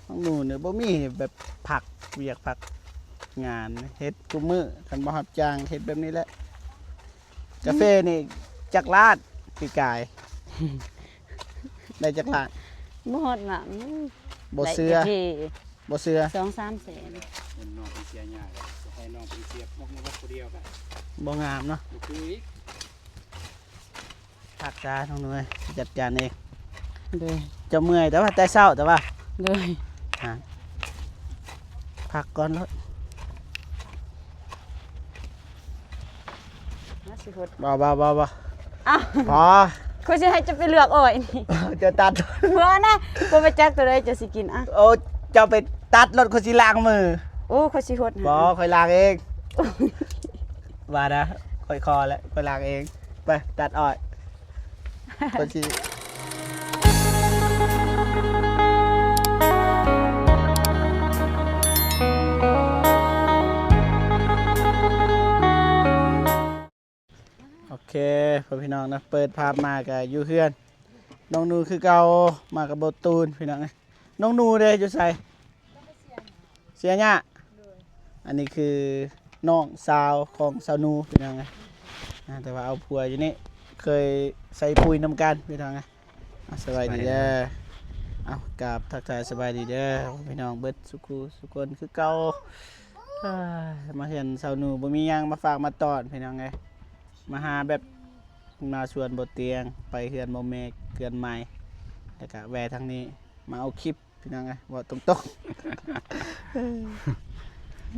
ນ້ອງໜູນີ້ບໍ່ມີແບບພັກວຽກພັກງານ ເຮັດທຸກມື້ ຄັນບໍ່ຮັບຈ້າງເຮັດແບບນີ້ແຫຼະ. ກາເຟນີ້ຈັກລ້ານປີກາຍ ໄດ້ຈັກລ້ານ? ບໍ່ຮອດລ້ານ. ບໍ່ເຊື່ອ ໄດ້ຈັກເທ ບໍ່ເຊື່ອ ສອງສາມແສນ. ເພິ່ນນ້ອງເພິ່ນເສຍຫຍ້າ ໃຫ້ນ້ອງເພິ່ນເສຍພວກມັນວັດຜູ້ດຽວກະ ບໍ່ງາມເນາະ ບໍ່ຄືອີກ. ພັກຊະນ້ອງໜູເອີຍ ຈັດການເອງ. ໂດຍ. ເຈົ້າເມື່ອຍແຕ່ວ່າແຕ່ເຊົ້າແຕ່ວ່າ. ໂດຍ. ຮະ ພັກກ່ອນໂລດ. ມາຊິຫົດ ບໍ່ ບໍ່ ບໍ່ ບໍ່. ອ້າວ ພໍ ຂ້ອຍຊິໃຫ້ເຈົ້າໄປເລືອກອ້ອຍນີ້ ເຈົ້າຕັດ. ບໍ່ນະ ຂ້ອຍບໍ່ຈັກໂຕໃດເຈົ້າຊິກິນ. ອະ ໂອ້ ເຈົ້າໄປຕັດໂລດ ຂ້ອຍຊິລ້າງມື. ໂອ້ ຂ້ອຍຊິຫົດໃຫ້. ບໍ່ ຂ້ອຍລ້າງເອງ. ວ່ານະ ຂ້ອຍຂໍແຫຼະ ຂ້ອຍລ້າງເອງ. ໄປຕັດອ້ອຍ ເພິ່ນຊິ ໂອເຄ ພໍ່ພີ່ນ້ອງນະ ເປີດພາບມາກະຢູ່ເຮືອນນ້ອງໜູຄືເກົ່າ ມາກັບບໍ່ຕູນ ພີ່ນ້ອງເອີຍ. ນ້ອງໜູເດ້ ຢູ່ໃສ? ເສຍຫຍ້າ. ອັນນີ້ຄືນ້ອງສາວຂອງສາວໜູ ພີ່ນ້ອງເອີຍ. ອ່າ ແຕ່ວ່າເອົາຜົວຢູ່ນີ້ ເຄີຍໃສ່ປຸ໋ຍນຳກັນ ພີ່ນ້ອງເອີຍ. ອ່າ ສະບາຍດີເດີ. ສະບາຍດີ. ເອົາ ກາບທັກທາຍສະບາຍດີເດີ ພີ່ນ້ອງເບິດສຸຂູສຸຄົນຄືເກົ່າ. ອ່າ ມາເຮືອນສາວໜູ ບໍ່ມີຫຍັງມາຝາກມາຕ້ອນ ພີ່ນ້ອງເອີຍ. ມາຫາແບບ ມາສວນບໍ່ຕຽງ ໄປເຮືອນບໍ່ເມກ ເຮືອນໃໝ່ ແລ້ວກະແວ່ທາງນີ້ ມາເອົາຄລິບ ພີ່ນ້ອງເອີຍ ເວົ້າຕົງໆ.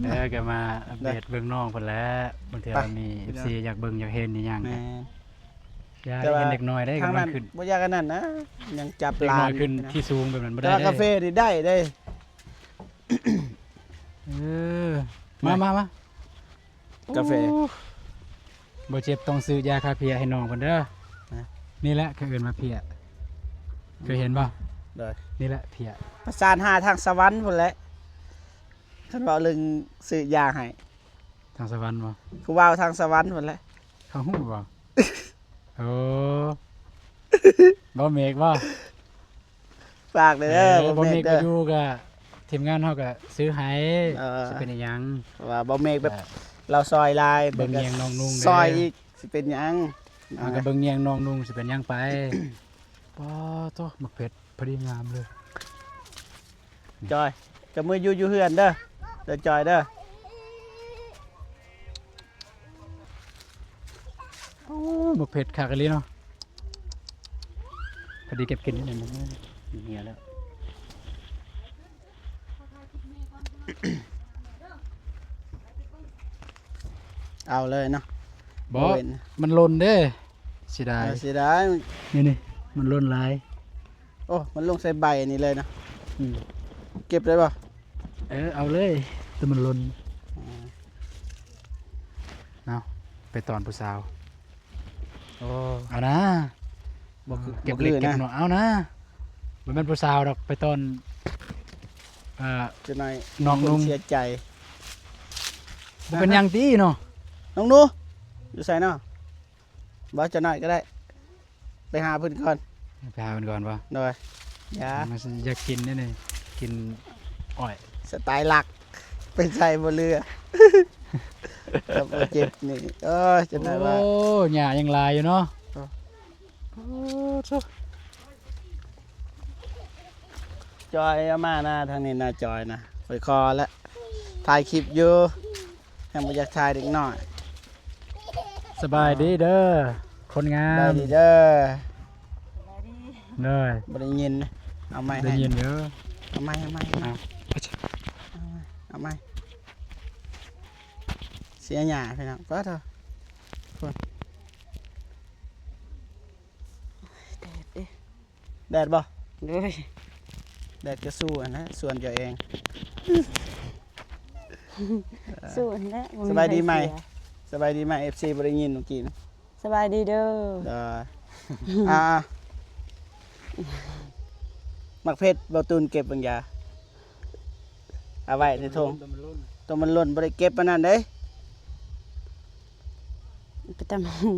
ເອີ ກະມາອັບເດດເບິ່ງນ້ອງເພິ່ນແຫຼະ ບາງເທື່ອມີເອັຟຊີຢາກເບິ່ງຢາກເຫັນອີ່ຫຍັງ. ແມ່ນ. ຢ່າ ແຕ່ວ່າເຫັນເດັກນ້ອຍໄດ້ກຳລັງຂຶ້ນ ບໍ່ຢາກອັນນັ້ນນະ ຍັງຈັບຫຼານ ເດັກນ້ອຍຂຶ້ນທີ່ສູງແບບນັ້ນບໍ່ໄດ້. ແຕ່ວ່າກາເຟນີ້ໄດ້ເດ້. ເອີ ມາ ມາ ມາ. ກາເຟ. ໂອ້ ບໍ່ເຈັບຕ້ອງຊື້ຢາຄາເພຍໃຫ້ນ້ອງເພິ່ນເດີ. ນະ ນີ້ແຫຼະເຂົາເອີ້ນວ່າເພຍ. ເຄີຍເຫັນບໍ່? ໂດຍ. ນີ້ແຫຼະເພຍ. ປະສານຫາທາງສະຫວັນພຸ້ນແຫຼະ ຄັນເວົ້າເລື່ອງຊື້ຢາໃຫ້. ທາງສະຫວັນບໍ່? ຜູ້ເວົ້າທາງສະຫວັນພຸ້ນແຫຼະ. ເຂົາຮູ້ບໍ່? ໂອ້ ບໍ່ເມກບໍ່? ຝາກເດີ ເອີ ບໍ່ເມກບໍ່ຢູ່ກະ ທີມງານເຮົາກະຊື້ໃຫ້. ເອີ ຊິເປັນອີ່ຫຍັງ ວ່າບໍ່ເມກແບບ ເອີ ລາວຊ່ອຍຫຼາຍ ເບິ່ງແຍງນ້ອງນຸ່ງເດີ ຊ່ອຍອີກ ຊິເປັນຫຍັງ? ເຮົາກະເບິ່ງແຍງນ້ອງນຸ່ງ ຊິເປັນຫຍັງໄປ. ປາໂຕ ໝາກເຜັດພໍດີງາມເລີຍ. ຈອຍ ຈະມື້ຢູ່ ຢູ່ເຮືອນເດີ ເດີຈອຍເດີ. ໂອ້ ໝາກເຜັດຄັກອີ່ຫຼີເນາະ ພໍດີເກັບກິນນີ້ ມັນເຫຍແລ້ວ. ເອົາເລີຍເນາະ. ບໍ່ ບໍ່ເຫັນ ມັນຫຼົ່ນເດ້ ເສຍດາຍ. ເອີ ເສຍດາຍ ນີ້ໆ ມັນຫຼົ່ນຫຼາຍ. ໂອ້ ມັນລົງໃສ່ໃບນີ້ເລີຍນະ. ອືມ ເກັບໄດ້ບໍ່? ເອີ ເອົາເລີຍ ແຕ່ມັນຫຼົ່ນ. ອືມ ເອົາ ໄປຕ້ອນຜູ້ສາວ. ໂອ້ ເອົານະ ບໍ່ຄື ເກັບເລັກເກັບນ້ອຍ ເອົານະ. ບໍ່ແມ່ນຜູ້ສາວດອກ ໄປຕ້ອນ ເອີ ເຈົ້ານ້ອຍ ນ້ອງນຸ່ງ ເສຍໃຈ. ບໍ່ເປັນຫຍັງຕິເນາະ. ນ້ອງໜູ ຢູ່ໃສເນາະ? ບໍ່ ເຈົ້ານ້ອຍກະໄດ້ ໄປຫາເພິ່ນກ່ອນ. ໄປຫາເພິ່ນກ່ອນບໍ່? ໂດຍ. ຢາ ຢາກກິນນີ້ ກິນອ້ອຍ ສະໄຕລັກ ໄປໃສ່ບໍ່ເຫຼືອ ກັບບໍ່ເຈັບນີ້. ເອີຍ ເຈົ້ານ້ອຍວ່າ ໂອ້ ຫຍ້າຍັງຫຼາຍຢູ່ເນາະ. ໂອ້ ໂອ້ ໂທ້ ຈອຍ ເອົາມານະ ທາງນີ້ນະ ຈອຍນະ ຂ້ອຍຂໍແຫຼະ ຖ່າຍຄລິບຢູ່. ຍັງບໍ່ຢາກຖ່າຍເດັກນ້ອຍ. ສະບາຍດີເດີ ຄົນງາມ. ສະບາຍດີເດີ. ສະບາຍດີ. ໂດຍ. ບໍ່ໄດ້ຍິນ. ເອົາໃໝ່ໃຫ້. ໄດ້ຍິນຢູ່. ເອົາໃໝ່ ເອົາໃໝ່ ເອົາໃໝ່ ເອົາໃໝ່. ເສຍຫຍ້າພີ່ນ້ອງ. ປາໂທ້ ພຸ້ນ ແດດເດ້. ແດດບໍ່? ໂດຍ. ແດດກະສູ້ຫັ້ນແຫຼະ ສວນເຈົ້າເອງ. ສູ້ຫັ້ນແຫຼະ. ສະບາຍດີໃໝ່ ສະບາຍດີໃໝ່ ເອັຟຊີບໍ່ໄດ້ຍິນມື້ກີ້ນະ. ສະບາຍດີເດີ. ໂດຍ. ອ່າ ໝາກເຜັດ ບໍ່ຕູນເກັບເບິ່ງຢາ ເອົາໄວ້ໃນຖົງ. ໂຕມັນຫຼົ່ນ ບໍ່ໄດ້ເກັບປານນັ້ນເດ້. ໄປຕຳບັກຫຸ່ງ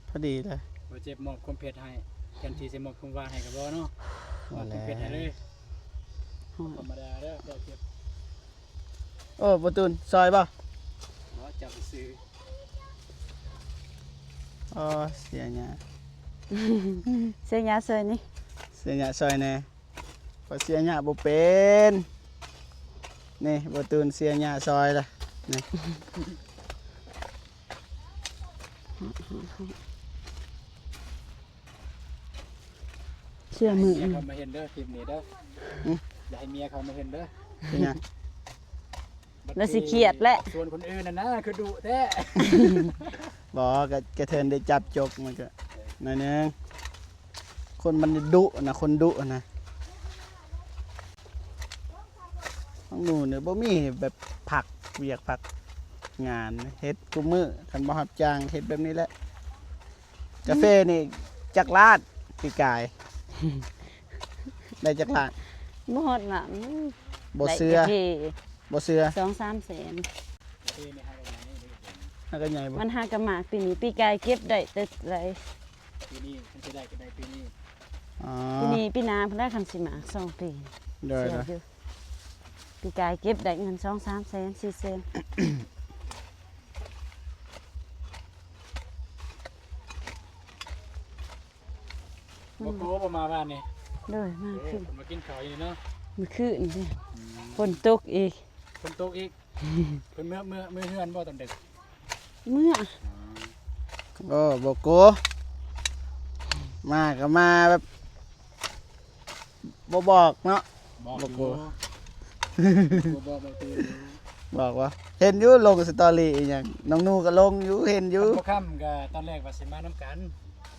ພໍດີເລີຍ. ບໍ່ເຈັບມອບຄວາມເຜັດໃຫ້ ແທນທີ່ຊິມອບຄວາມຫວານໃຫ້ກະບໍ່ເນາະ. ມອບຄວາມເຜັດໃຫ້ເລີຍ. ธรรมดาเด้อ เจ้าเก็บ โอ้ บ่ตูน ซอยบ่ บ่ จับซื่อ อ๋อ เสียหญ้า เสียหญ้าซอยนี่ เสียหญ้าซอยแหน่ ข้อยเสียหญ้าบ่เป็น นี่ บ่ตูนเสียหญ้าซอยละ นี่ เสียมื้อ เมียเขามาเห็นเด้อ คลิปนี้เด้อ หึ อย่าให้เมียเขามาเห็นเด้อ เป็นหยัง แล้วสิเครียดแหละ ส่วนคนอื่นน่ะนะ คือดุแท้ บ่ ก็ กระเทินได้จับจกมันก็หน่อยหนึ่ง คนมันดุนะ คนดุนะ ของหนูเนี่ยบ่มีแบบพักเวียกพักงาน เฮ็ดทุกมื้อ คันบ่รับจ้างเฮ็ดแบบนี้แหละ กาแฟนี่จักล้านปีกาย ได้จักล้าน บ่ฮอดล้าน บ่เชื่อ ได้กาแฟ บ่เชื่อ สองสามแสน หากะใหญ่บ่ มันหากะมากปีนี้ ปีกายเก็บได้แต่หลาย ปีนี้คันสิได้ก็ได้ปีนี้ อ๋อ ปีนี้ปีหน้าพุ้นแหละ คันสิมากสองปี โดย เสียอยู่ ปีกายเก็บได้เงินสองสามแสน สี่แสน บ่โกบ่มาบ้านนี่ โดย มา เออ ขึ้น เพิ่นมากินข้าวอยู่นี่เนาะ มื้อคืนนี่ อืม ฝนตกอีก ฝนตกอีก เพิ่นเมือ เมือ เมือเฮือนบ่ตอนดึก เมือ อ๋อ โอ้ บ่โก มาก็มาแบบ บ่บอกเนาะ บอก บ่โก อยู่ บ่บอก บอกตื่นอยู่ บอกว่า เห็นอยู่ลงสะตอรี่อีหยัง น้องหนูก็ลงอยู่ เห็นอยู่ คันบ่ค่ำก็ตอนแรกว่าสิมานำกัน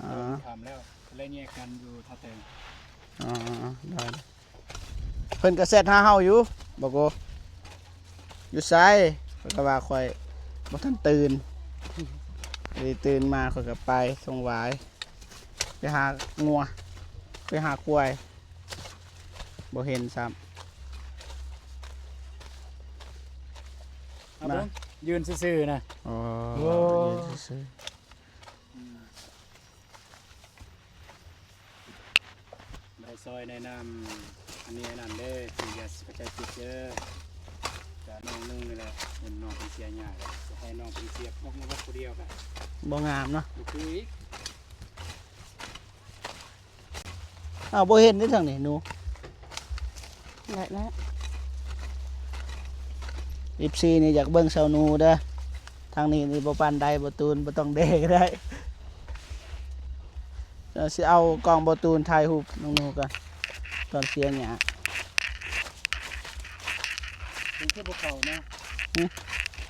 อ๋อ ค่ำแล้ว ก็เลยแยกกันอยู่ท่าแตง อ๋อ ได้ เพิ่นก็แชตหาเฮาอยู่ บอกโก อยู่ไส เพิ่นก็ว่าข้อยบ่ทันตื่น เลยตื่นมาข้อยก็ไปส่งหวาย ไปหางัว ไปหาควาย บ่เห็นซ้ำ เอาเบิ่ง ยืนซื่อๆ นะ อ๋อ โอ้ ยืนซื่อๆ อืม ได้ซอยแนะนำอันนี้อันนั้นเด้อ ที่อย่าเข้าใจผิดเด้อ ก็น้องหนึ่งนี่แหละ เป็นน้องเป็นเสียหญ้า จะให้น้องเป็นเสียพวกนี้ว่าผู้เดียวกัน บ่งามเนาะ บ่คืออีก อ้าว บ่เห็นเด้ทางนี้หนู ได้แล้ว เอฟซี นี่อยากเบิ่งสาวหนูเด้อ ทางนี้นี่บ่ปานใด บ่ตูน บ่ต้องแดก็ได้ เดี๋ยวสิเอากล้องบ่ตูนถ่ายรูปน้องหนูก่อน ตอนเสียหญ้า มันคือบ่เข้านะ หึ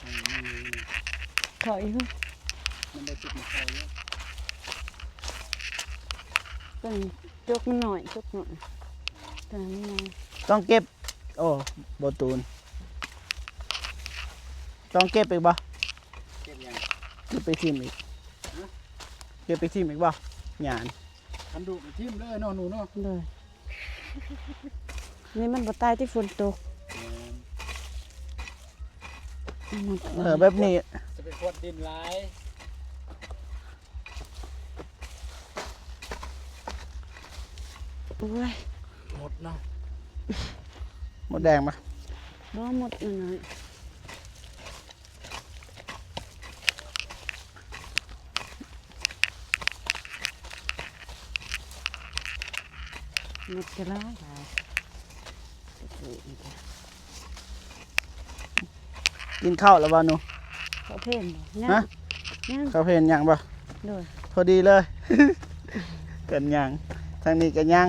อืม นี่ๆๆ เข้าอยู่ มันได้จุดมาเข้าอยู่ ต้น จกมันน้อย จกน้อย ต้นมันใหญ่ ต้องเก็บ โอ้ บ่ตูน ต้องเก็บอีกบ่ เก็บหยัง เก็บไปทิ่มอีก ฮะ เก็บไปทิ่มอีกบ่ หญ้านี่ คันดุก็ทิ่มเลยเนาะหนูเนาะ โดย นี่มันบ่ตายที่ฝนตก แม่น มันหมด เออ แบบนี้ จะไปพรวนดินหลาย โอ้ย มดเนาะ มดแดงปะ บ่ มดน้อยๆ มดก็หลายหลาย กินข้าวแล้วบ่หนู ข้าวเพลบ่ ยัง ฮะ ยัง ข้าวเพลยังบ่ โดย พอดีเลย กันยัง ทางนี้กันยัง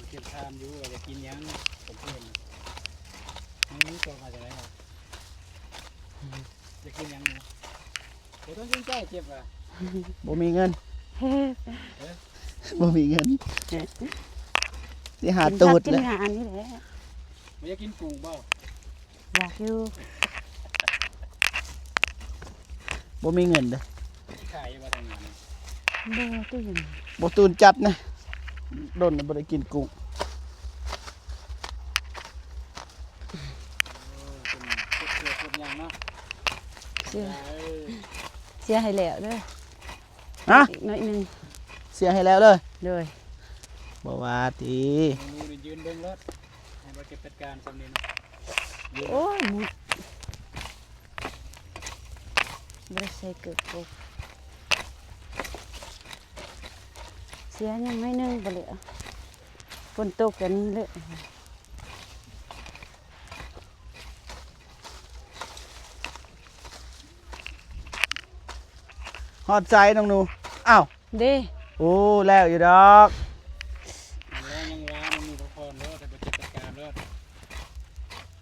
เก็บทานอยู่ว่าจะกินหยัง ข้าวเพล มื้อนี้ตัวมาจากไหนวะ อยากกินหยังหนู บ่ต้องสนใจเจ็บว่ะ บ่มีเงิน เอ๊ะ บ่มีเงิน สิหาตูด กินผักกิน แหละ งานี่แหละ บ่อยากกินกุ้งบ่ อยากอยู่ บ่มีเงินเด้อ ขายอยู่บ่ทางนั้น บ่ ตู้เย็น บ่ตูนจัดนะ โดนบ่ได้กินกุ้ง เออ เป็นพวกเกลือพวกหยังเนาะ เสีย เออ เสียให้แล้วเด้อ ฮะ อีกหน่อยหนึ่ง เสียให้แล้วเลย โดย บ่ว่าติ หนูนี่ยืนเบิ่งรถ ວ່າເກັບຈັດການຊ່ຳນີ້ເນາະ. ໂອ້ຍ ໝົດ ບໍ່ໄດ້ໃສ່ເກີບກົບ ເສຍຫຍັງໜ້ອຍໜຶ່ງບໍ່ເລີຍ ຝົນຕົກກໍນີ້ເລີຍ. ຮອດໃສນ້ອງໜູ? ອ້າວ ເດ້ ໂອ້ ແລ້ວຢູ່ດອກ ຍັງວ່ານ້ອງໜູພັກຜ່ອນໂລດ ໄດ້ບໍ່ເຈັບຈັດການໂລດ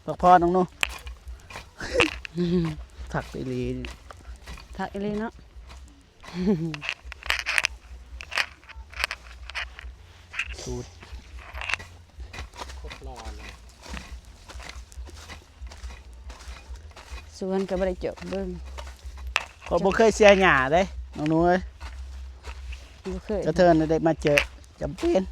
ພັກຜ່ອນນ້ອງໜູ ຄັກອີ່ຫຼີ ຄັກອີ່ຫຼີເນາະ. ສູດ ຄົດຫຼໍ່ເລີຍ ສວນກໍບໍ່ໄດ້ເຈາະເບິ່ງ ຂ້ອຍບໍ່ເຄີຍເສຍຫຍ້າເດ້ນ້ອງໜູເອີຍ ບໍ່ເຄີຍ ກະເທີນໄດ້ມາເຈີ ຈຳເປັນ.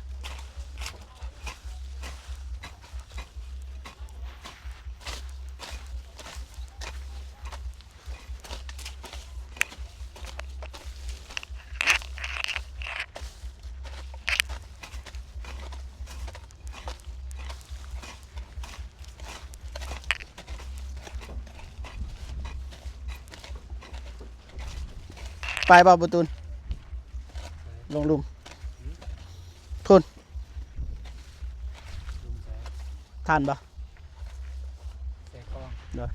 ໄປບໍ່ ບໍ່ຕູນ? ລົງລຸ່ມພຸ້ນ ທັນບໍ່? ໂດຍ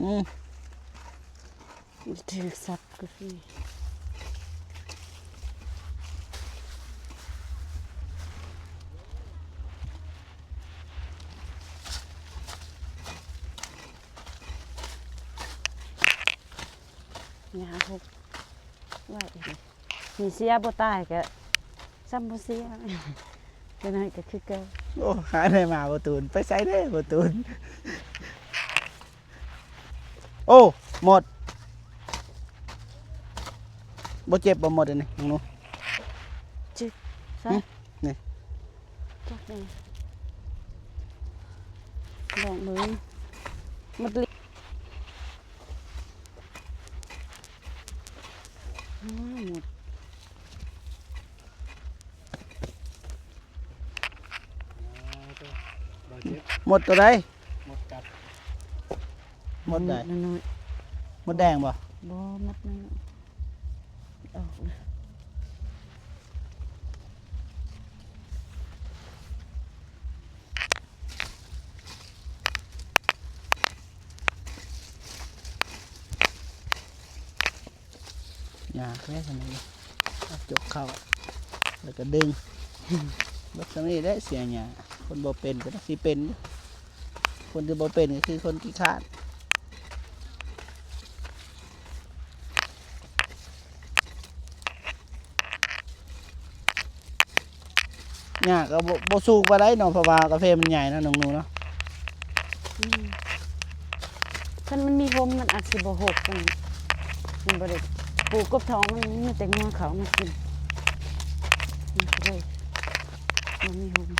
ອືມ ຖືກສັດກາເຟ ຫຍ້າຫົກໄວ້ ມີເສຍບໍ່ຕາຍກະຊ່ຳບໍ່ເສຍ ກະໜ້ອຍກະຄືເກົ່າ. ໂອ້ ຫາໄດ້ມາບໍ່ຕູນ ໄປໃສເດ້ບໍ່ຕູນ? ໂອ້ ໝົດ ບໍ່ເຈັບບໍ່ໝົດອັນນີ້ນ້ອງໜູ? ເຈັບ ໃສ ຫຶ? ນີ້ ຈັກນີ້ ລອງເບິ່ງ ໝົດລິ ອ້າ ໝົດ. ໝົດໂຕໃດ? ໝົດກັດ ໝົດໃດ? ໝົດນ້ອຍໆ ໝົດແດງບໍ່? ບໍ່ ໝົດນ້ອຍໆ ອອກ. ຍາກແທ້ຊັ້ນນີ້ ເອົາຈົກເຂົ້າ ແລ້ວກໍດຶງ ເບິດສ່ຳນີ້ແຫຼະເສຍຫຍ້າ ຄົນບໍ່ເປັນກໍຊິເປັນ ຄົນທີ່ບໍ່ເປັນກໍຄືຄົນຂີ້ຄ້ານ. ຫຍ້າກໍບໍ່ ບໍ່ສູງປານໃດເນາະ ເພາະວ່າກາເຟມັນໃຫຍ່ເນາະ ນ້ອງໜູເນາະ. ອືມ ຄັນມັນມີຮົ່ມມັນອາດຊິບໍ່ຮົກປານນີ້ ມັນບໍ່ໄດ້ປູກກົບທ້ອງ ມັນມີແຕ່ງົວເຂົ້າມາກິນ ມັນກໍເລີຍບໍ່ມີຮົ່ມ.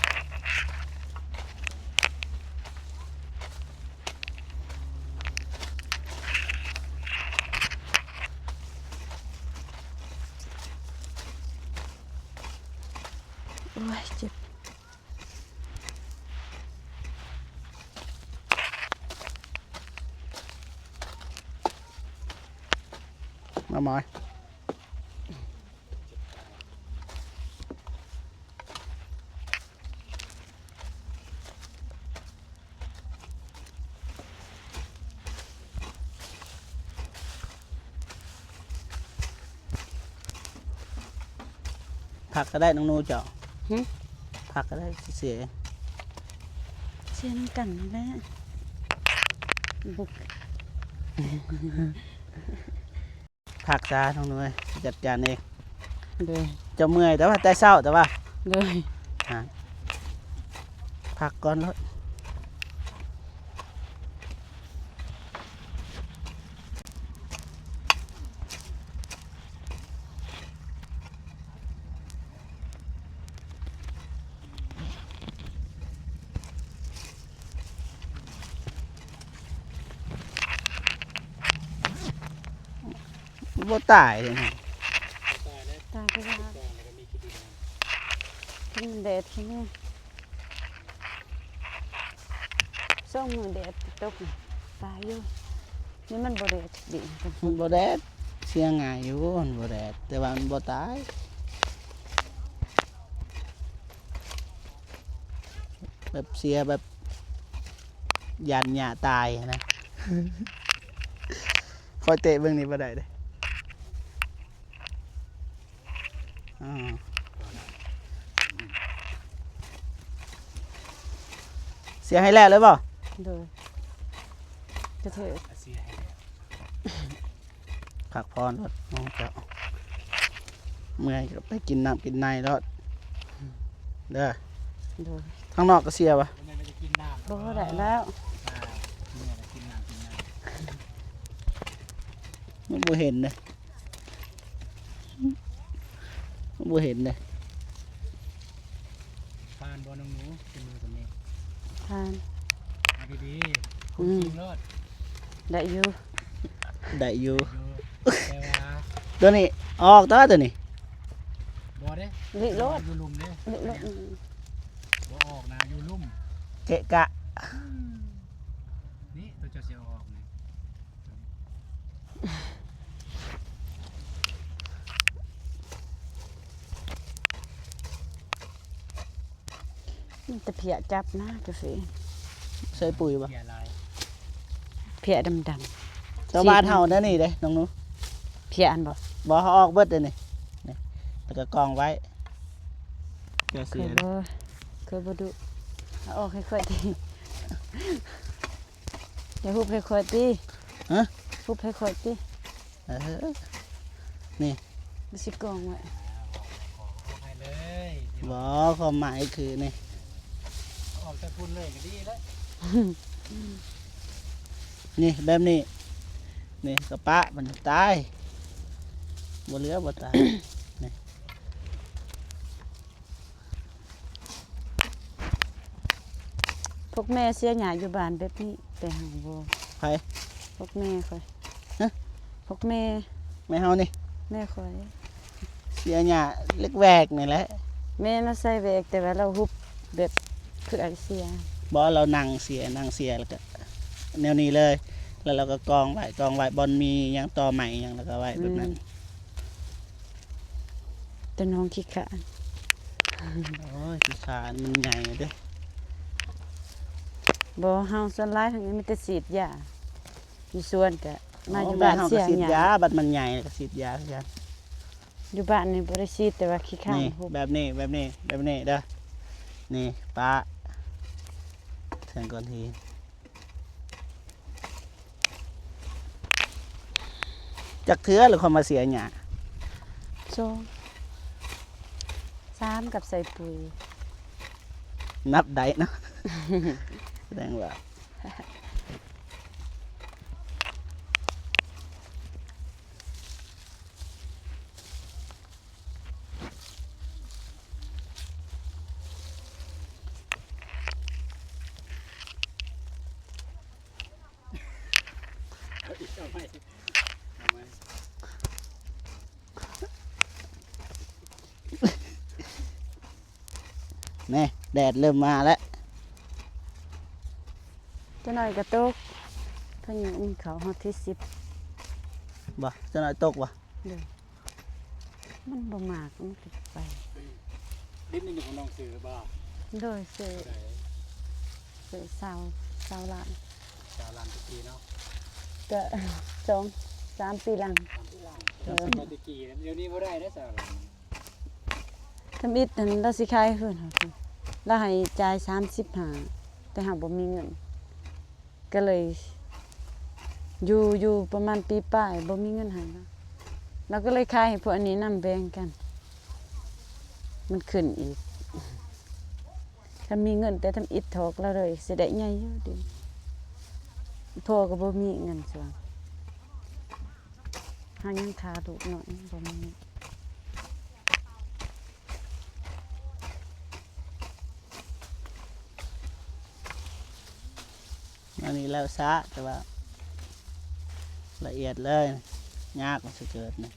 ໂອ້ຍ ເຈັບ ມາໝາຍ. ພັກກໍໄດ້ນ້ອງໜູເຈົ້າ. ຫຶ? ພັກກໍໄດ້ ຊິເສຍ ເສຍນຳກັນນັ້ນແຫຼະ ບຸກ ພັກຊະນ້ອງໜູເອີຍ ຈັດການເອງ. ໂດຍ ເຈົ້າເມື່ອຍແຕ່ວ່າແຕ່ເຊົ້າແຕ່ວ່າ. ໂດຍ ຮະ. ພັກກ່ອນໂລດ. ບໍ່ຕາຍເດ້. ຕາຍຄືວ່າ ຄືມັນແດດຄືນີ້ ສອງມື້ແດດຕົກ ຕາຍຢູ່. ນີ້ມັນບໍ່ແດດດີ ມັນບໍ່ແດດ ເສຍງ່າຍຢູ່ ມັນບໍ່ແດດ ແຕ່ວ່າມັນບໍ່ຕາຍ ແບບເສຍແບບຢ້ານຫຍ້າຕາຍນະ. ຂ້ອຍເຕະເບິ່ງນີ້ບໍ່ໄດ້ເດ້. ອາ ເສຍໃຫ້ແລ້ວເລີຍບໍ່? ໂດຍ ກະເທີ ເສຍໃຫ້ແລ້ວ ພັກຜ່ອນໂລດນ້ອງເຈົ້າ ເມື່ອຍກະໄປກິນນ້ຳກິນໃນໂລດເດີ. ໂດຍ ທາງນອກກະເສຍບໍ່? ບໍ່ໄດ້ແລ້ວ ອ່າ ເມື່ອຍກະກິນນ້ຳກິນໃນ ມັນບໍ່ເຫັນເດ້. ບໍ່ເຫັນເດ້. ຜ່ານບໍ່ນ້ອງໜູ ເປັນມືຕົວນີ້? ຜ່ານ ເອົາດີໆ ອືມ ໂລດ ໄດ້ຢູ່ ໄດ້ຢູ່ ໄດ້ຢູ່ ແຕ່ວ່າ ຕົວນີ້ອອກຕົວ ຕົວນີ້ ບໍ່ເດ້ ລິໂລດ ຢູ່ລຸ່ມເດ້ ລິໂລດ ອືມ ບໍ່ອອກນະ ຢູ່ລຸ່ມ ເກະກະ ອືມ ນີ້ຕົວເຈົ້າຊິເອົາອອກນີ້. ມີແຕ່ເພຍຈັບນະ ກາເຟ ໃສ່ປຸ໋ຍບໍ່? ເພຍດຳໆ ແຖວບ້ານເຮົາແນວນີ້ເດ້ນ້ອງໜູ ເພຍອັນບໍ່? ບໍ່ ເຮົາອອກເບິດເດ້ນີ້ ນີ້ ແລ້ວກະກອງໄວ້ ເພຍເສຍ ເຄີຍບໍ່ ເຄີຍບໍ່ດຸ ເອົາອອກໃຫ້ຂ້ອຍຕິ. ຢ່າຮຸບໃຫ້ຂ້ອຍຕິ ຮະ ຮຸບໃຫ້ຂ້ອຍຕິ ເອີ ນີ້ ມັນຊິກອງໄວ້ ບໍ່ ຄວາມໝາຍຄືນີ້ ອອກແຕ່ພຸ້ນເລີຍກະດີແລ້ວ ນີ້ແບບນີ້ ນີ້ກະປະມັນຕາຍ ບໍ່ເຫຼືອບໍ່ຕາຍ ນີ້. ພວກແມ່ເສຍຫຍ້າຢູ່ບ້ານແບບນີ້ ແຕ່ຫາກບໍ່ ໃຜ? ພວກແມ່ຂ້ອຍ ຮະ? ພວກແມ່ ແມ່ເຮົານີ້ ແມ່ຂ້ອຍ ເສຍຫຍ້າເລັກແວກນີ້ແຫຼະ ແມ່ມາໃສ່ແວກ ແຕ່ວ່າລາວຮຸບແບບຄືໄອເສຍ ບໍ່ ລາວນັ່ງເສຍ ນັ່ງເສຍ ແລ້ວກະແນວນີ້ເລີຍ ແລ້ວລາວກະກອງໄວ້ ກອງໄວ້ ບ່ອນມີຫຍັງ ຕໍໄມ້ຫຍັງ ແລ້ວກະໄວ້ແບບນັ້ນ ແມ່ນ. ແຕ່ນ້ອງຂີ້ຄ້ານ ໂອ້ຍ ຂີ້ຄ້ານ ມັນໃຫຍ່ເດ້ ບໍ່ ເຮົາສ່ວນຫຼາຍທັງນີ້ມີແຕ່ສີດຢາ ຢູ່ສວນກະ ມາຢູ່ບ້ານເສຍຫຍ້າ ບັດມັນໃຫຍ່ກະສີດຢາຄືກັນ ຢູ່ບ້ານນີ້ບໍ່ໄດ້ສີດ ແຕ່ວ່າຂີ້ຄ້ານ ນີ້ ແບບນີ້ ແບບນີ້ ແບບນີ້ເດີ ນີ້ປະເຖິງກ່ອນທີ ຈັກເທື່ອແລ້ວຂ້ອຍມາເສຍຫຍ້າ? ສອງ ສາມ ກັບໃສ່ປຸ໋ຍ ນັບໄດ້ເນາະ ສະແດງວ່າ ແນ່ ແດດເລີ່ມມາແລ້ວ ຈັກໜ້ອຍກະຕົກ ພາຍຸມັນເຂົ້າຮອດທີສິບ ບໍ່ ຈັກໜ້ອຍຕົກບໍ່? ໂດຍ ມັນບໍ່ມັກ ມັນກະໄປ ດິນນີ້ຂອງນ້ອງຊື້ບໍ່? ໂດຍ ຊື້ ເທົ່າໃດ? ຊື້ຊາວ ຊາວລ້ານ ຊາວລ້ານຕະກີ້ເນາະ ກະສອງສາມປີຫຼັງ ສາມປີຫຼັງ ໂດຍ ສະໄໝຕະກີ້ ດຽວນີ້ບໍ່ໄດ້ເດ້ຊາວລ້ານ ທຳອິດຫັ້ນລາວຊິຂາຍຄືນເຮົາ ລາວໃຫ້ຈ່າຍສາມສິບຫ້າ ແຕ່ເຮົາບໍ່ມີເງິນ ກະເລີຍຢູ່ ຢູ່ປະມານປີປາຍ ບໍ່ມີເງິນໃຫ້ລາວ ລາວກະເລີຍຂາຍໃຫ້ພວກອັນນີ້ນຳ ແບ່ງກັນ ມັນຂຶ້ນອີກ ຖ້າມີເງິນແຕ່ທຳອິດຖອກລາວເລີຍ ຊິໄດ້ໃຫຍ່ຢູ່ເດ. ພໍ່ກໍບໍ່ມີເງິນຊ່ວງ ຫາຍັງຄ່າລູກນ້ອຍບໍ່ມີ. ອັນນີ້ແລ້ວຊ້າ ແຕ່ວ່າລະອຽດເລີຍ ຍາກມັນຊິເກີດນີ້.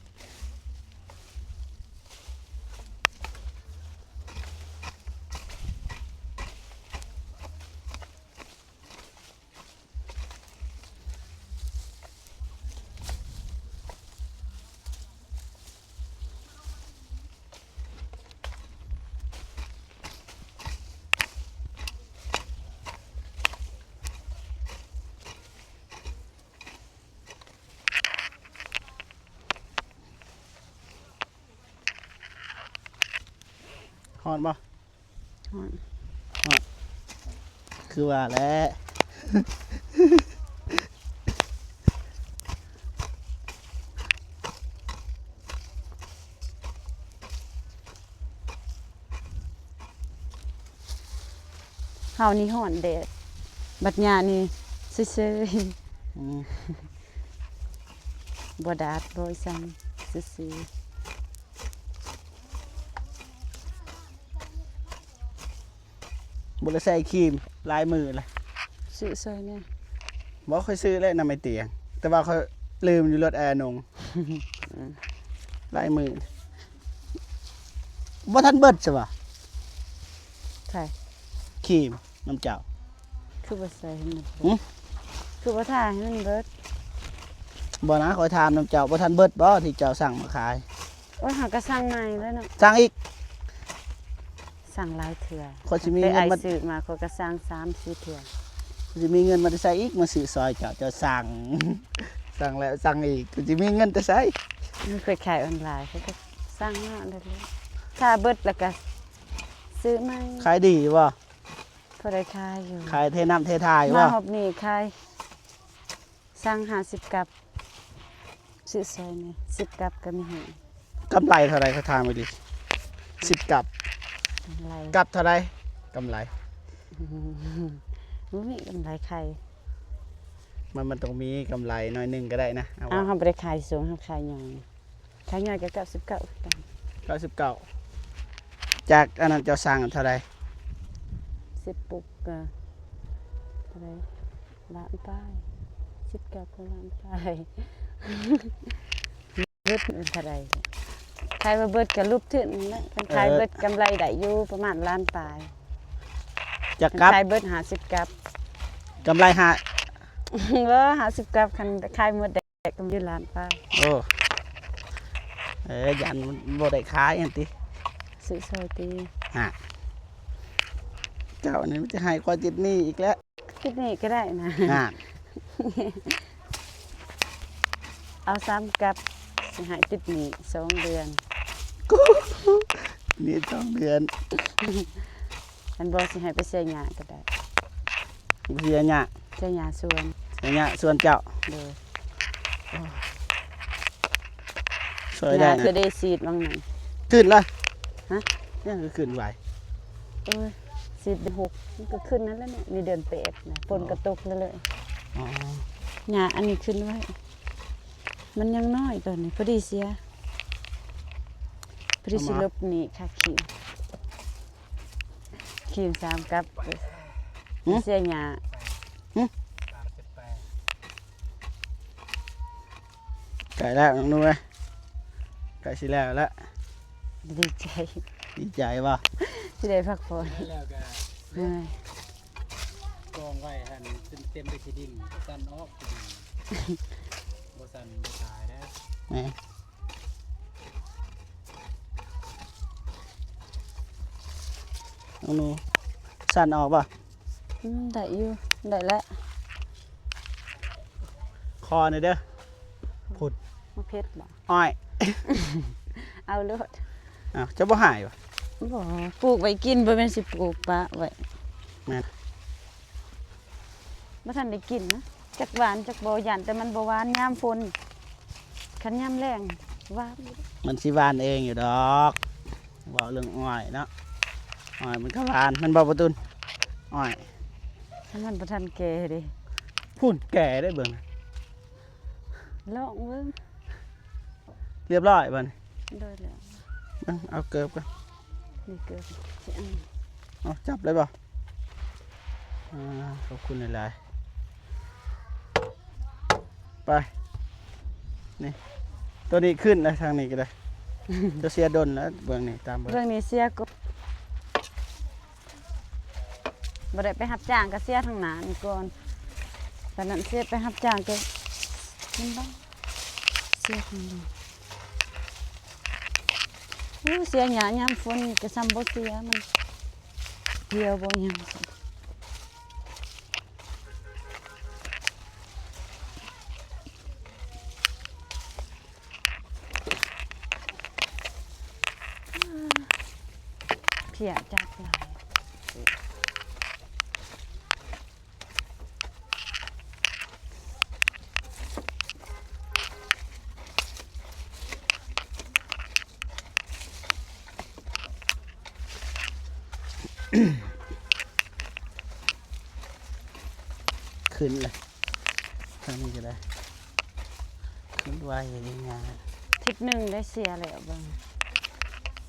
ຮ້ອນບໍ່? ຮ້ອນ ຮ້ອນ ຄືວ່າແຫຼະ. ເຮົານີ້ຮ້ອນແດດ ບັດຍ່ານີ້ເຊີຍໆ ອືມ ບໍ່ດາດບໍ່ອີ່ສັງ ຊື່ໆ. ບໍ່ໄດ້ໃສ່ຄຣີມຫຼາຍມື້ແລ້ວ ຊື້ຊ່ອຍແດ່. ບໍ່ ຂ້ອຍຊື້ແລ້ວນຳໄອ້ຕຽງ ແຕ່ວ່າຂ້ອຍລືມຢູ່ລົດອ້າຍນົງ ຫຼາຍມື້ ບໍ່ທັນເບິດຊະຫວາ? ໃຜ? ຄຣີມນຳເຈົ້າ. ຄືບໍ່ໃສ່ໃຫ້ມັນເບິດ? ຫື? ຄືບໍ່ທາໃຫ້ມັນເບິດ? ບໍ່ນະ ຂ້ອຍຖາມນຳເຈົ້າ ບໍ່ທັນເບິດບໍ່ທີ່ເຈົ້າສັ່ງມາຂາຍ? ໂອ້ຍ ເຮົາກໍສັ່ງໃໝ່ແລ້ວເນາະ. ສັ່ງອີກ? ສັ່ງຫຼາຍເທື່ອ. ຂ້ອຍຊິມີເງິນມາ ຊື້ມາ ຂ້ອຍກໍສັ່ງສາມສີ່ເທື່ອ. ຂ້ອຍຊິມີເງິນມາແຕ່ໃສອີກ ມາຊື້ຊ່ອຍເຈົ້າ? ເຈົ້າສັ່ງ ສັ່ງແລ້ວສັ່ງອີກ ຂ້ອຍຊິມີເງິນແຕ່ໃສ? ຂ້ອຍຂາຍອອນລາຍ ຂ້ອຍກໍສັ່ງມານັ້ນແຫຼະ ຖ້າເບິດແລ້ວກໍຊື້ໃໝ່. ຂາຍດີຢູ່ບໍ່? ພໍໄດ້ຂາຍຢູ່. ຂາຍເທນ້ຳເທທ່າຢູ່ບໍ່? ມາຮອບນີ້ຂາຍ ສັ່ງຫ້າສິບກັບ ຊື້ຊ່ອຍແດ່ ສິບກັບກໍມີໃຫ້. ກຳໄລເທົ່າໃດ ຂ້ອຍຖາມອີ່ຫຼີ? ສິບກັບ ກຳໄລ ກັບເທົ່າໃດ? ກຳໄລ ບໍ່ມີກຳໄລຂາຍ. ມັນ ມັນຕ້ອງມີກຳໄລໜ້ອຍໜຶ່ງກໍໄດ້ນະ. ເອົາ ເຮົາບໍ່ໄດ້ຂາຍສູງ ເຮົາຂາຍຍ່ອຍ. ຂາຍຍ່ອຍກໍເກົ້າສິບເກົ້າຄືກັນ. ເກົ້າສິບເກົ້າ ຈາກອັນນັ້ນເຈົ້າສັ່ງເທົ່າໃດ? ສິບປຸກກໍເທົ່າໃດ? ລ້ານປາຍ ສິບກັບກໍລ້ານປາຍ. ເບິດເທົ່າໃດ? ຂາຍບໍ່ເບິດກໍຫຼຸບທຶນນັ້ນແຫຼະ. ຄັນຂາຍເບິດ ເອີ ກຳໄລໄດ້ຢູ່ປະມານລ້ານປາຍ. ຈັກກັບ? ຄັນຂາຍເບິດຫ້າສິບກັບ ກຳໄລຫ້າ ບໍ່ ຫ້າສິບກັບ ຄັນຂາຍໝົດ ແຕ່ກໍມີລ້ານປາຍ. ໂອ້ ເອີ ຢ້ານບໍ່ໄດ້ຂາຍຫັ້ນຕິ ຊື້ຊ່ອຍຕິ. ຮະ ເຈົ້ານີ້ມັນຈະໃຫ້ຂ້ອຍຕິດໜີ້ອີກແລ້ວ. ຕິດໜີ້ກໍໄດ້ນະ. ນະ ເອົາສາມກັບ ຊິໃຫ້ຕິດໜີ້ສອງເດືອນ. ນີ້ສອງເດືອນ. ອັນບໍ່ ຊິໃຫ້ໄປເສຍຫຍ້າກໍໄດ້. ບໍ່ເສຍຫຍ້າ? ເສຍຫຍ້າສວນ. ເສຍຫຍ້າສວນເຈົ້າ? ໂດຍ. ໂອ້ ຊ່ອຍໄດ້ນະ. ຫຍ້າຄືໄດ້ສີດຫວ່າງນັ້ນ. ຂຶ້ນລະ? ຮະ? ຫຍັງຄືຂຶ້ນໄວ? ໂອ້ຍ ສີດເດືອນຫົກ ມັນກໍຂຶ້ນນັ້ນແຫຼະເນາະ. ນີ້ເດືອນແປດນະ ຝົນກໍຕົກເລື້ອຍໆ. ອໍ ຫຍ້າອັນນີ້ຂຶ້ນໄວ. ມັນຍັງນ້ອຍຕອນນີ້ ພໍດີເສຍ ພໍດີຊິລົບໜີ້ຄ່າຄຣີມ. ຄຣີມສາມກັບ ຫື? ເສຍຫຍ້າ. ຫື? ໃກ້ແລ້ວນ້ອງໜູເອີຍ ໃກ້ຊິແລ້ວແລ້ວ. ດີໃຈ. ດີໃຈບໍ່? ຊິໄດ້ພັກຜ່ອນ. ແລ້ວກໍ ເອີ ກອງໄວ້ຫັ້ນຈົນເຕັມໄປຂີ້ດິນ ສັ່ນອອກ ບໍ່ສັ່ນບໍ່ຕາຍເດີ້. ແມ່ນ. ນ້ອງໜູ ສັ່ນອອກບໍ່? ອືມ ໄດ້ຢູ່ ໄດ້ແລ້ວ. ຂໍແດ່ເດີ້ ພຸດ ມາເຜັດບໍ່? ອ້ອຍ ເອົາໂລດ. ອ້າວ ເຈົ້າບໍ່ຫາຍບໍ່? ບໍ່ ປູກໄວ້ກິນ ບໍ່ແມ່ນຊິປູກປະໄວ້. ແມ່ນ. ບໍ່ທັນໄດ້ກິນນະ ຈັກຫວານຈັກບໍ່ ຢ້ານແຕ່ມັນບໍ່ຫວານຍາມຝົນ ຄັນຍາມແລ້ງຫວານຢູ່. ມັນຊິຫວານເອງຢູ່ດອກ ເວົ້າເລື່ອງອ້ອຍເນາະ. ອ້ອຍມັນກໍຫວານ ແມ່ນບໍ່ປະຕຸນ? ອ້ອຍ ມັນບໍ່ທັນແກ່ເດ້. ພຸ້ນ ແກ່ໄດ້ເບິ່ງ. ລອງເບິ່ງ. ຮຽບຮ້ອຍບັດນີ້? ໂດຍແລ້ວ. ເບິ່ງ ເອົາເກີບກ່ອນ. ນີ້ເກີບຊິອັນ. ເອົາ ຈັບໄດ້ບໍ່? ອ່າ ຂອບຄຸນຫຼາຍໆ. ໄປ ນີ້ ໂຕນີ້ຂຶ້ນແລ້ວ ທາງນີ້ກໍໄດ້. ຈະເສຍດົນແລ້ວ ເບື້ອງນີ້ ຕາມເບິ່ງ ເບື້ອງນີ້ເສຍກວ່າ ບໍ່ໄດ້ໄປຮັບຈ້າງກໍເສຍທາງໜ້ານີ້ກ່ອນ. ຕອນນັ້ນເສຍໄປຮັບຈ້າງກໍ ມັນບໍ່ເສຍທາງນີ້. ໂອ້ ເສຍຫຍ້າຍາມຝົນນີ້ກໍສ່ຳບໍ່ເສຍ ມັນ ດຽວບໍ່ຍັງ. ເພຍຈັບຫຼາຍ. ຂຶ້ນລະ ທາງນີ້ກໍໄດ້ ຂຶ້ນໄວດີງາມ. ທິດໜຶ່ງໄດ້ເສຍແລ້ວເບິ່ງ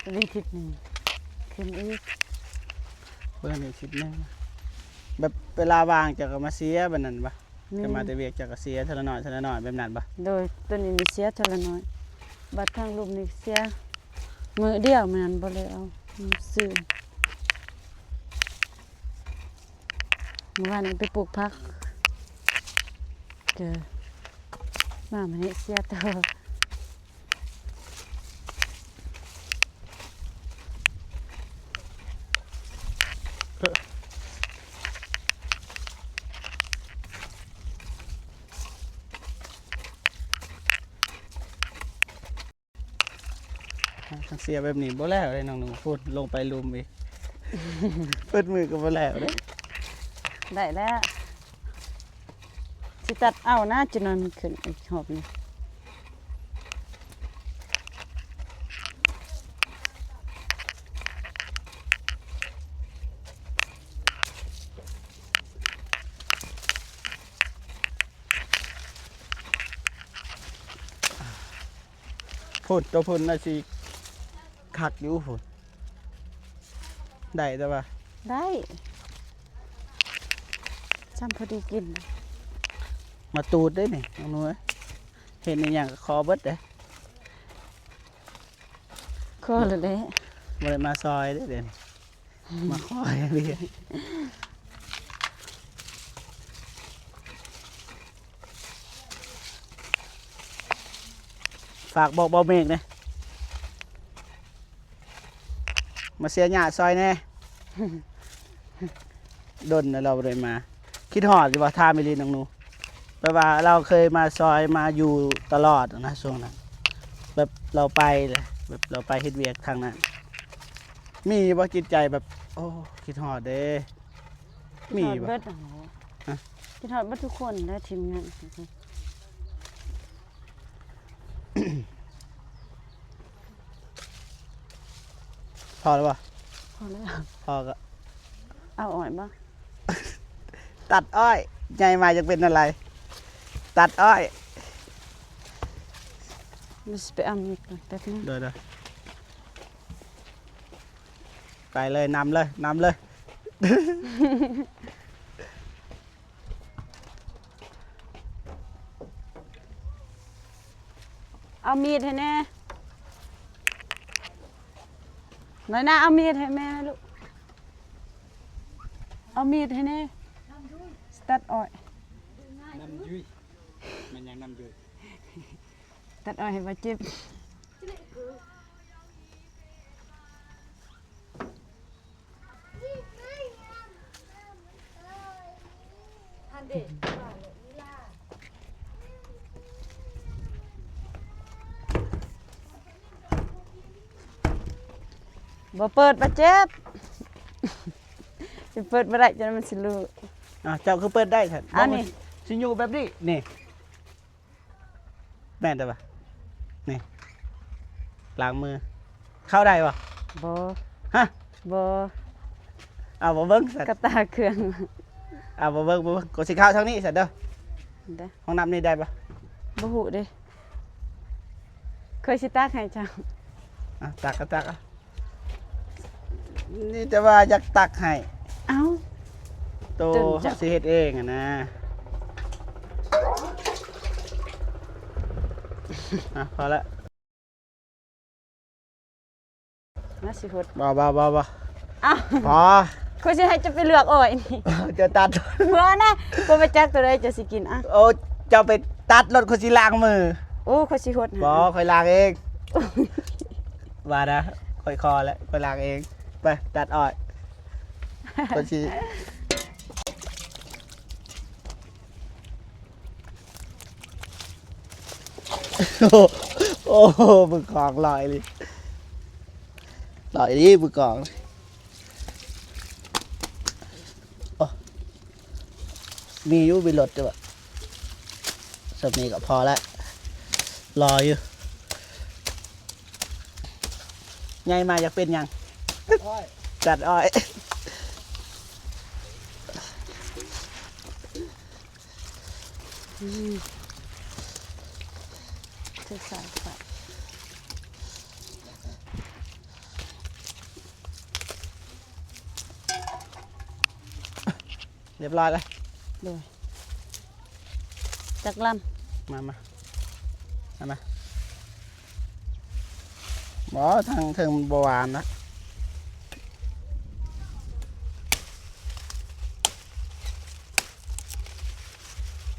ອີກທິດໜຶ່ງຂຶ້ນອີກ. ເບິ່ງອີກທິດໜຶ່ງ ແບບເວລາວ່າງເຈົ້າກໍມາເສຍແບບນັ້ນບໍ່? ແມ່ນ. ເຈົ້າມາແຕ່ວຽກເຈົ້າກໍເສຍເທື່ອລະໜ້ອຍເທື່ອລະໜ້ອຍແບບນັ້ນບໍ່? ໂດຍ ໂຕນີ້ນີ້ເສຍເທື່ອລະໜ້ອຍ ບັດທາງລຸ່ມນີ້ເສຍມື້ດຽວ ແມ່ນບໍ່ໄດ້ເອົາ ມັນຊືນ. ມື້ວານນີ້ໄປປູກຜັກ ເຈີ ມາມື້ນີ້ເສຍຕໍ່. ຄັນເສຍແບບນີ້ບໍ່ແລ້ວເດ້ນ້ອງໜູ. ພຸ້ນ ລົງໄປລຸ່ມອີກ ເປີດມືກໍບໍ່ແລ້ວເດ້. ໄດ້ແລ້ວ ຊິຕັດເອົານະ ຈະໜ້ອຍມັນຂຶ້ນອີກຮອບໜຶ່ງ. ພຸ້ນ ໂຕພຸ້ນໜ້າຊິຄັກຢູ່ພຸ້ນ ໄດ້ແຕ່ວ່າ ໄດ້ ຊ່ຳພໍດີກິນ. ມາຕູດເດ້ນີ້ນ້ອງໜູເອີຍ ເຫັນອີຫຍັງກໍຂໍເບິດເດ້. ຂໍແລ້ວແຫຼະ ບໍ່ໄດ້ມາຊອຍເດ້ ເດ້ ມາຂໍຢ່າງດຽວ. ຝາກບອກບ່າວເມກແດ່ ມາເສຍຫຍ້າຊອຍແດ່. ດົນແລ້ວລາວບໍ່ໄດ້ມາ. ຄິດຮອດຢູ່ບໍ່? ຖາມອີ່ຫຼີນ້ອງໜູ. ແບບວ່າລາວເຄີຍມາຊອຍ ມາຢູ່ຕະຫຼອດນະ ຊ່ວງນັ້ນ ແບບລາວໄປແຫຼະ ແບບລາວໄປເຮັດວຽກທາງນັ້ນ. ມີຢູ່ບໍ່ຈິດໃຈແບບ ໂອ້ ຄິດຮອດເດ້? ມີບໍ່? ຄິດຮອດເບິດຫັ້ນແຫຼະ. ຮະ? ຄິດຮອດເບິດທຸກຄົນແຫຼະ ທີມງານ. ພໍແລ້ວບໍ່? ພໍແລ້ວ. ພໍກໍເອົາອ້ອຍບໍ່? ຕັດອ້ອຍ ໃຫຍ່ມາຢາກເປັນອະໄລ? ຕັດອ້ອຍ. ມັນຊິໄປເອົາມີດກ່ອນແປັບໜຶ່ງ. ໂດຍໆ. ໄປເລີຍ ນຳເລີຍ ນຳເລີຍ. ເອົາມີດໃຫ້ແດ່. ນ້ອຍໜ້າ ເອົາມີດໃຫ້ແມ່ລູກ. ເອົາມີດໃຫ້ແດ່. ຕັດອ້ອຍ. ນຳຍຸຍ. ແມ່ນຫຍັງນຳຍຸຍ? ຕັດອ້ອຍໃຫ້ບາດເຈັບ. ບໍ່ເປີດ ບາດເຈັບ. ຊິເປີດບໍ່ໄດ້ ຈົນມັນຊິຫຼຸ. ອ້າວ ເຈົ້າຄືເປີດໄດ້ຊັ້ນ? ອັນນີ້ ຊິຢູ່ແບບນີ້ ນີ້. ແມ່ນແຕ່ວ່າ ນີ້ ລ້າງມື ເຂົ້າໄດ້ບໍ່? ບໍ່. ຮະ? ບໍ່. ເອົາມາເບິ່ງຊັ້ນ ກະຕາເຄື່ອງ ເອົາມາເບິ່ງ ມາເບິ່ງ ກໍຊິເຂົ້າທາງນີ້ຊັ້ນເດີ. ເດີ ຫ້ອງນ້ຳນີ້ໄດ້ບໍ່? ບໍ່ຮູ້ເດ້ ຂ້ອຍຊິຕັກໃຫ້ເຈົ້າ. ອ່ະ ຕັກກໍຕັກ ນີ້ແຕ່ວ່າຢາກຕັກໃຫ້. ເອົ້າ ໂຕ ຈົນເຈົ້າ ເຮົາຊິເຮັດເອງຫັ້ນນະ. ອ່ະ ພໍລະ. ມາຊິຫົດ ບໍ່ ບໍ່ ບໍ່ ບໍ່ ອ້າວ ພໍ ຂ້ອຍຊິໃຫ້ເຈົ້າໄປເລືອກອ້ອຍນີ້ ເຈົ້າຕັດ ບໍ່ນະ ຂ້ອຍບໍ່ຈັກໂຕໃດເຈົ້າຊິກິນ. ອ່ະ ໂອ້ ເຈົ້າໄປຕັດໂລດ ຂ້ອຍຊິລ້າງມື. ໂອ້ ຂ້ອຍຊິຫົດໃຫ້ ບໍ່ ຂ້ອຍລ້າງເອງ. ວ່ານະ ຂ້ອຍຂໍແລ້ວ ຂ້ອຍລ້າງເອງ. ໄປຕັດອ້ອຍ ຂ້ອຍຊິ ໂອ້ໂຫ ມືກອງຫຼອຍອີ່ຫຼີ ຫຼອຍອີ່ຫຼີມືກອງ. ໂອ້ ມີຢູ່ ມີລົດຢູ່ ສ່ຳນີ້ກໍພໍລະ ຫຼໍຢູ່. ໃຫຍ່ມາຢາກເປັນຫຍັງ? ຕັດອ້ອຍ ຕັດອ້ອຍ. ອືມ ຖືກສາຍໄຟ ຮຽບຮ້ອຍແລ້ວ. ໂດຍ ຈັກລຳ? ມາ ມາ ມາ ມາ. ບໍ່ ທາງເທິງມັນບໍ່ຫວານນະ.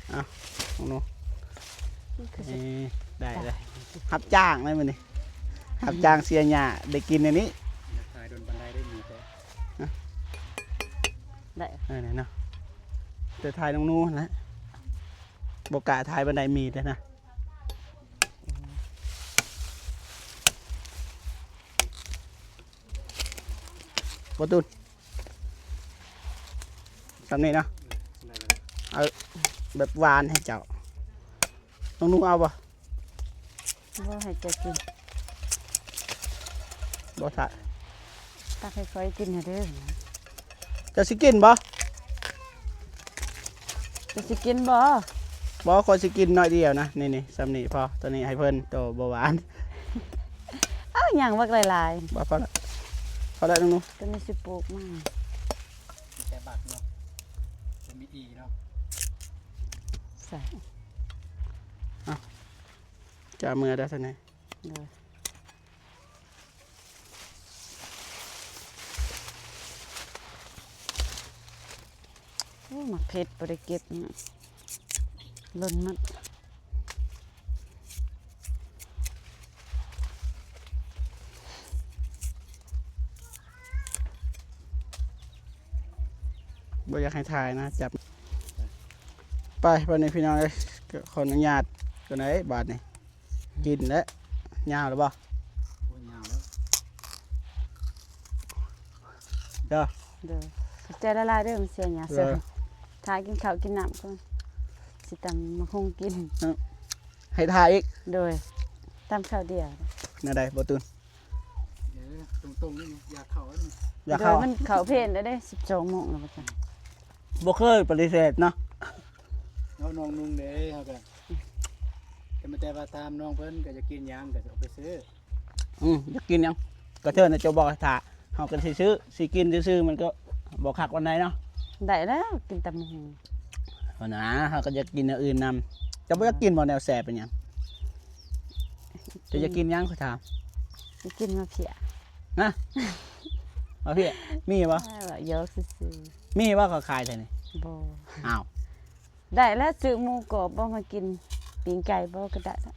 ເອົາ ນ້ອງໜູ ນີ້ຄືຊິ ນີ້ ໄດ້ ໄດ້ ຮັບຈ້າງໄດ້ມື້ນີ້ ຮັບຈ້າງເສຍຫຍ້າ ໄດ້ກິນອັນນີ້. ຢາກຖ່າຍດົນປານໃດໄດ້ມີແຕ່ ຮະ ໄດ້ ເອີ ນີ້ເນາະ ແຕ່ຖ່າຍນ້ອງໜູຫັ້ນແຫຼະ ບໍ່ກ້າຖ່າຍປານໃດ ມີແຕ່ນະ. ບໍ່ຕຸນ ສ່ຳນີ້ເນາະ ເອົາແບບຫວານໃຫ້ເຈົ້າ. ນ້ອງໜູເອົາບໍ່? ບໍ່ໃຫ້ເຈົ້າກິນ ບໍ່ ຖ້າ ຕັກໃຫ້ຂ້ອຍກິນແດ່ເດີ. ເຈົ້າຊິກິນບໍ່? ເຈົ້າຊິກິນບໍ່? ບໍ່ ຂ້ອຍຊິກິນໜ້ອຍດຽວນະ ນີ້ໆ ສ່ຳນີ້ພໍ ໂຕນີ້ໃຫ້ເພິ່ນ ໂຕບໍ່ຫວານ. ເອົ້າ ຫຍັງບັກຫຼາຍໆ ບໍ່ ພໍລະ ພໍລະນ້ອງໜູ ໂຕນີ້ຊິປູກມາ ມີແຕ່ບັກເນາະ ບໍ່ມີອີເນາະ ໃສ່ ເອົາ ຈະເມືອໄດ້ທາງໃດ? ໂດຍ ໂອ້ ໝາກເຜັດບໍ່ໄດ້ເກັບ ຫຼົ່ນໝົດ ບໍ່ຢາກໃຫ້ຖ່າຍນະ ຈັບ ໄປ ບາດນີ້ພີ່ນ້ອງເອີຍ ຂໍອະນຸຍາດກ່ອນເດີ ບາດນີ້ ກິນແລ້ວ ຍາວແລ້ວບໍ່? ໂອ້ຍ ຍາວແລ້ວ ເດີ ເດີ ຂອບໃຈຫຼາຍໆເດີ ມາເສຍຫຍ້າ ເອີ ຖ້າກິນເຂົ້າກິນນ້ຳກ່ອນ ຊິຕຳໝາກຫຸ່ງກິນ ເອີ ໃຫ້ຖ້າອີກ ໂດຍ ຕຳເຂົ້າດຽວ ແນວໃດບໍ່ຕຸນ? ເອີ ຕົງໆນີ້ ຢາກເຂົ້າ ຢາກເຂົ້າ ໂດຍ ມັນເຂົ້າເພນແລ້ວເດ້ ສິບສອງໂມງແລ້ວວ່າຊັ້ນ ບໍ່ເຄີຍປະຕິເສດເນາະ ເນາະ ນ້ອງນຸ່ງເດ້ ເຮົາກໍ ແຕ່ ແຕ່ວ່າຖາມນ້ອງເພິ່ນ ກໍຢາກກິນຫຍັງ ກໍເອົາໄປຊື້ ອືມ ຢາກກິນຫຍັງກໍເຊີນນະ ເຈົ້າບອກໃຫ້ຖ້າ ເຮົາກໍຊິຊື້ ຊິກິນຊື່ໆ ມັນກໍບໍ່ຄັກປານໃດເນາະ ໄດ້ແລ້ວ ກິນຕຳບັກຫຸ່ງ ເອົານະ ເຮົາກໍຢາກກິນແນວອື່ນນຳ ເຈົ້າບໍ່ຢາກກິນບໍ່ ແນວແຊບເປັນຫຍັງ? ເຈົ້າຢາກກິນຫຍັງ ຂ້ອຍຖາມ? ຢາກກິນໝາກເຜ້ຍ ຮະ? ໝາກເຜ້ຍ ມີບໍ່? ເອີ ເວົ້າຢອກຊື່ໆ ມີບໍ່ ເຂົາຂາຍແຖວນີ້? ບໍ່ ອ້າວ ໄດ້ແລ້ວ ຊື້ໝູກອບບໍ່ມາກິນ ປີ້ງໄກ່ບໍ່ກໍໄດ້ລະ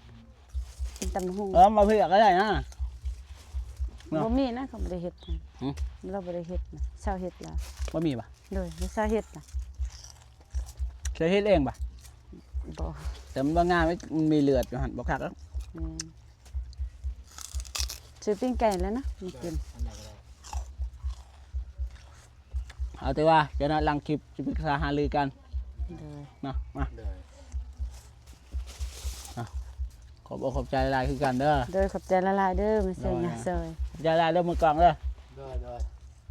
ກິນຕຳບັກຫຸ່ງ ເອີ ມາເຜືອກກໍໄດ້ນະ ເນາະ ບໍ່ມີນະ ເຂົາບໍ່ໄດ້ເຮັດນະ ຫຶ? ລາວບໍ່ໄດ້ເຮັດນະ ເຊົາເຮັດລະ ບໍ່ມີບໍ່? ໂດຍ ລາວເຊົາເຮັດນະ ເຈົ້າເຮັດເອງບໍ່? ບໍ່ ແຕ່ມັນບໍ່ງາມ ມັນມີເລືອດຢູ່ຫັ້ນ ບໍ່ຄັກດອກ ແມ່ນ ຊື້ປີ້ງໄກ່ແລ້ວນະ ມາກິນ ອັນໃດກໍໄດ້ ເອົາແຕ່ວ່າ ຈະນະ ຫຼັງຄລິບ ຈະປຶກສາຫາລືກັນ ໂດຍ ເນາະ ມາ ໂດຍ ອ່ະ ຂອບອົກຂອບໃຈຫຼາຍໆຄືກັນເດີ ໂດຍ ຂອບໃຈຫຼາຍໆເດີ ມາຊ່ວຍ ໂດຍ ຫຍ້າຊ່ອຍ ຂອບໃຈຫຼາຍເດີ ມືກອງເດີ ໂດຍ ໂດຍ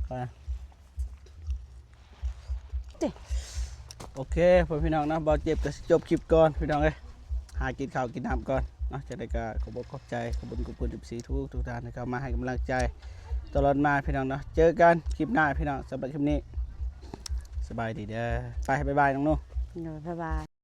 ໄປ. ໂອເຄ ພໍ່ແມ່ພີ່ນ້ອງເນາະ ບ່າວເຈັບກໍຊິຈົບຄລິບກ່ອນພີ່ນ້ອງເອີຍ ຫາກິນເຂົ້າກິນນ້ຳກ່ອນເນາະ. ຈັ່ງໃດກໍຂອບອົກຂອບໃຈ ຂອບບຸນຂອບຄຸນ ເອັຟຊີ ທຸກໆທ່ານທີ່ເຂົ້າມາໃຫ້ກຳລັງໃຈຕະຫຼອດມາພີ່ນ້ອງເນາະ. ເຈີກັນຄລິບໜ້າພີ່ນ້ອງ ສຳລັບຄລິບນີ້ ສະບາຍດີເດີ. ໄປ ບາຍບາຍນ້ອງນູ. ໂດຍ ບາຍບາຍ.